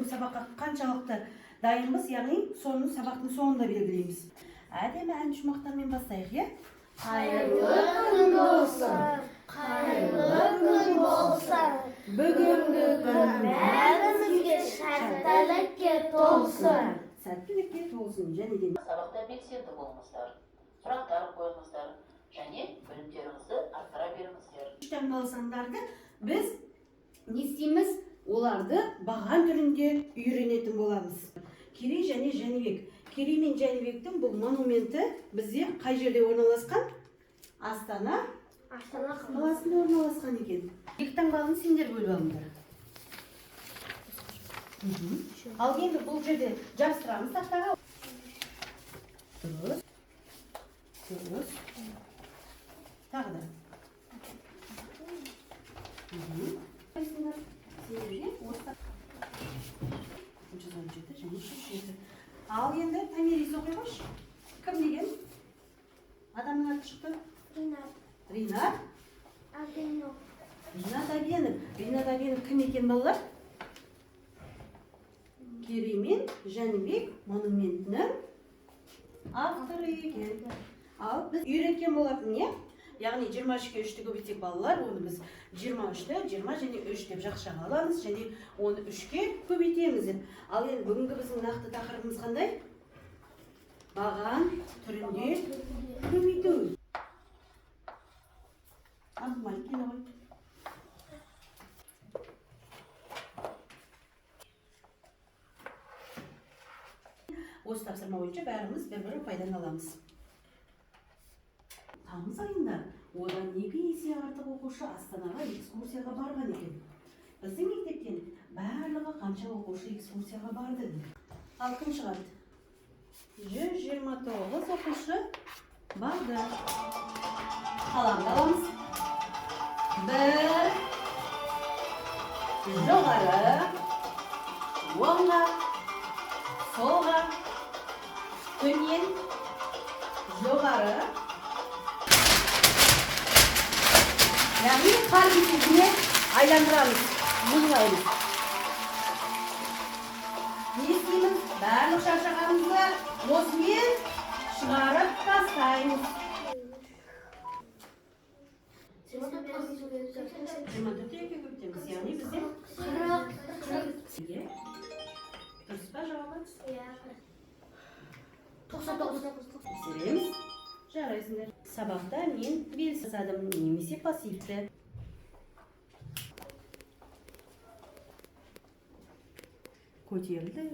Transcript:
Бүгінгі сабаққа қаншалықты дайынбыз, яғни соны сабақтың соңында белгілейміз. Әдемі ән шумақтармен бастайық, иә? Қайырлы күн болсын, қайырлы күн болсын. Бүгінгі күн Бәрімізге сәттілікке толсын. Сәттілікке толсын және де Сабақта белсенді болыңыздар, сұрақтар қойыңыздар және білімдеріңізді арттыра беріңіздер. Үш таңбалы сандарды біз не істейміз? Оларды баған түрінде үйренетін боламыз. Керей және Жәнібек. Керей мен Жәнібектің бұл монументі бізде қай жерде орналасқан? Астана Астана қаласында орналасқан екен. Екі таңбалыны сендер бөліп алыңдар. Ал енді бұл жерде жабыстырамыз тақтаға. Дұрыс. Дұрыс. Тағы да. Сендерге осы 117 және 107. Ал енді Томирис оқи қойшы. Кім деген? Адамның аты шықты? Ринат Ринат. Абенов. Ринат Әбенов. Ринат Әбенов кім екен, балалар? Керей мен Жәнібек монументінің авторы екен. Ал біз үйреткен болатын, иә? Яғни 23-ке 3-ті көбейтсек, балалар, оны біз 23-ті 20 және 3 деп жақшаға аламыз және оны 3-ке көбейтеміз деп. Ал енді бүгінгі біздің нақты тақырыбымыз қандай? Баған түрінде көбейту. Абдумалик, келе ғой. Осы тапсырма бойынша бәріміз бір-бір ұпайдан аламыз. Тамыз айында одан 2 есе артық оқушы Астанаға экскурсияға барған екен. Біздің мектептен барлығы қанша оқушы экскурсияға барды дейді. Ал кім шығады? 129 оқушы барды. Қаламды аламыз. 1, жоғары, оңға, солға, төмен, жоғары. Яғни қар кесесіне айландырамыз, мұзлаймыз. Не істейміз? Барлық шаршағанымызды осымен шығарып тастаймыз. 24-ті екіге көбейтеміз. Яғни бізде 40. Неге? Дұрыс па жауабы? Иә. 99. Тексереміз. Жарайсыңдар. Сабақта мен белгі жасадым немесе пассивті. Көтерілді.